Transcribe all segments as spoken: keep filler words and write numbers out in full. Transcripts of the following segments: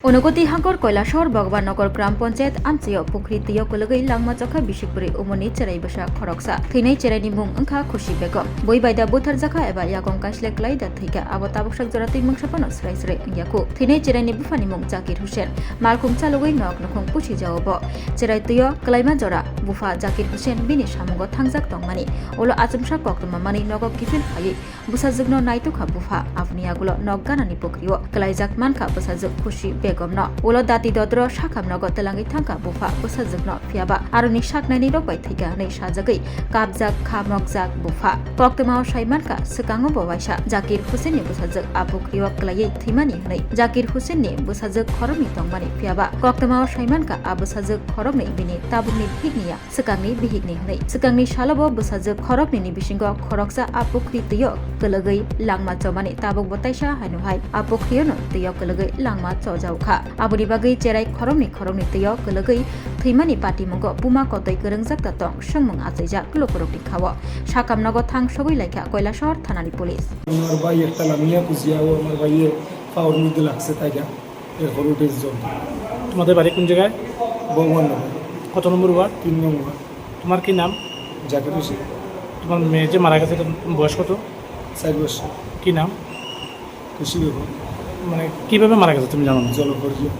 Unagoti Hangkor Koilashahar Bhagwan Nagar Gram Panchayat amchaio pukhri twio kwlwgwi langma chokha bisik bwrwi umorni cherai bwsa khoroksa. Thwinai cheraini mung wngkha Khushi Begum. Bui bai da butharjakha eba yakung kaislek kwlai da thwikha, abo tabuksak jora twi mungsa phano swrai swrai wngya khu. Thwinai cheraini buphani mung Zakir Hussain. Malkhung chalogwi nok nukhung pusi jao bo. Cherai twio kwlaima jora bupha Zakir Hussain bini samungo thangjak tongmani. Ulo achomsa koktwma manwi nogo kiphil phaiwi bwsajwkno naitokha bupha. Aboni agulo nok ganani pukhrio kwlaijak mankha bwsajwk Khushi Begumno. Ulo dati dodro sakham nogo twlangwi thangkha bupha bwsajwkno, phiyaba aroni saknaini rok bai thwikha hwnwi sajagwi kapjak kha mokjak bupha. Koktwmao sai mankha swkango bo waisa Zakir Hussainni bwsajwk a pukhrio kwlaiwi thwimani hwnwi. Zakir Hussainni bwsajwk khoroknwi tongmani, phiyaba koktwmao sai mankha a bwsajwk khoroknwi bini tabukni bihikni ya swkangni bihikni hwnwi. Swkangni salo bo bwsajwk khoroknwini bisingo khoroksa a pukhri twio kwlwgwi langma chomani, tabuk bo taisa haino hai a pukhriyono twio kwlwgwi langma chojaokha. Aboni bagwi cherai khoroknwi khoroknwi twio kwlwgwi thwimani patimungo buma kotoi kwrwngjak da tong swngmung achaijak lukurokni khao. Sakam nogo thang sogwi laikha Koilashahar thanani police. আমার ভাই একটা লামিয়া খুঁজিয়া, ও আমার ভাইয়ে পাওয়ার মধ্যে লাগছে তাইটা। এরপর উঠে জ্বর। তোমাদের বাড়ি কোন জায়গায়? ভগবাননগর। কত নম্বর ওয়ার্ড? তিন নম্বর। তোমার কি নাম? জাকির হোসেন। তোমার মেয়ে যে মারা গেছে, এটা বয়স কত? চার বছর। কি নাম? খুশি বেগম। মানে, কিভাবে মারা গেছে তুমি জানো না? জলে পড়িয়া।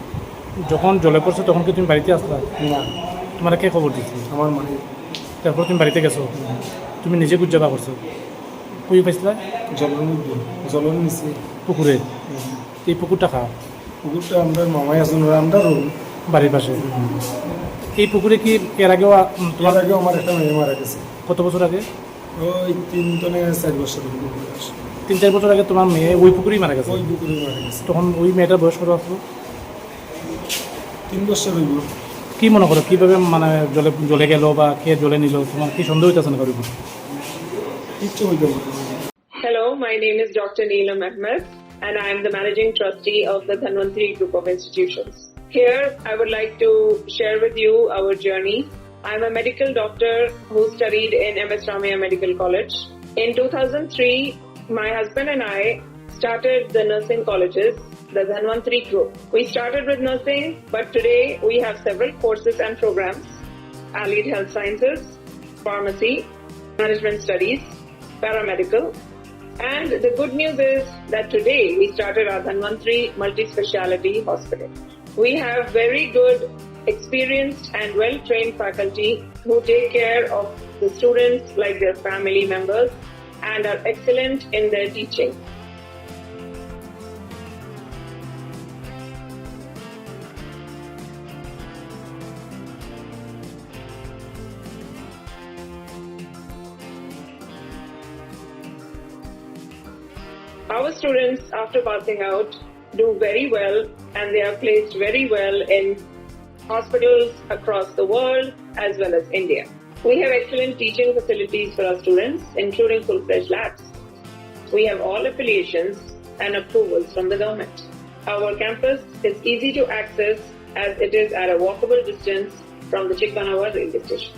যখন জলে পড়ছে, তখন কি তুমি বাড়িতে আসলা? না। তোমার কে খবর দিছিল? আমার মায়ে। তারপর তুমি বাড়িতে গেছো? হুম। তুমি নিজে খুঁজা বার করছো? কই পাইছিলা? জলের মধ্যে, জলের নিচে। পুকুরে? হুম। এই পুকুরটা কার? পুকুরটা আমরার মামাই আছইন, ওরা আমরার ওই। বাড়ির পাশে? হুম। এই পুকুরে কি এর আগেও, আ, উম, তোমার এর আগেও আমার একটা মেয়ে মারা গেছে। কত বছর আগে? ওই তিন তনে চার বছর হইল। তিন চার বছর আগে তোমার মেয়ে ওই পুকুরেই মারা গেছে? ওই পুকুরেই মারা গেছে। তখন ওই মেয়েটার বয়স কত আসলো? তিন বছর হইব। কি মনে করো, কিভাবে মানে জলে, জলে গেল বা কে জলে নিল, তোমার কি সন্দেহ হইতেছে না কারোর উপর? কিচ্ছু হইতে পারে না। Hello, my name is Doctor Neelam Ahmed, and I am the Managing Trustee of the Dhanvantri Group of Institutions. Here, I would like to share with you our journey. I'm a medical doctor who studied in M S Ramaiah Medical College. In two thousand three, my husband and I started the nursing colleges, the Dhanvantri Group. We started with nursing, but today we have several courses and programs: Allied Health Sciences, Pharmacy, Management Studies, Paramedical. And the good news is that today we started our Dhanvantri Multi-Speciality Hospital. We have very good, experienced and well-trained faculty who take care of the students like their family members and are excellent in their teaching. Our students, after passing out, do very well, and they are placed very well in hospitals across the world as well as India. We have excellent teaching facilities for our students, including full-fledged labs. We have all affiliations and approvals from the government. Our campus is easy to access as it is at a walkable distance from the Chikmanavar railway station.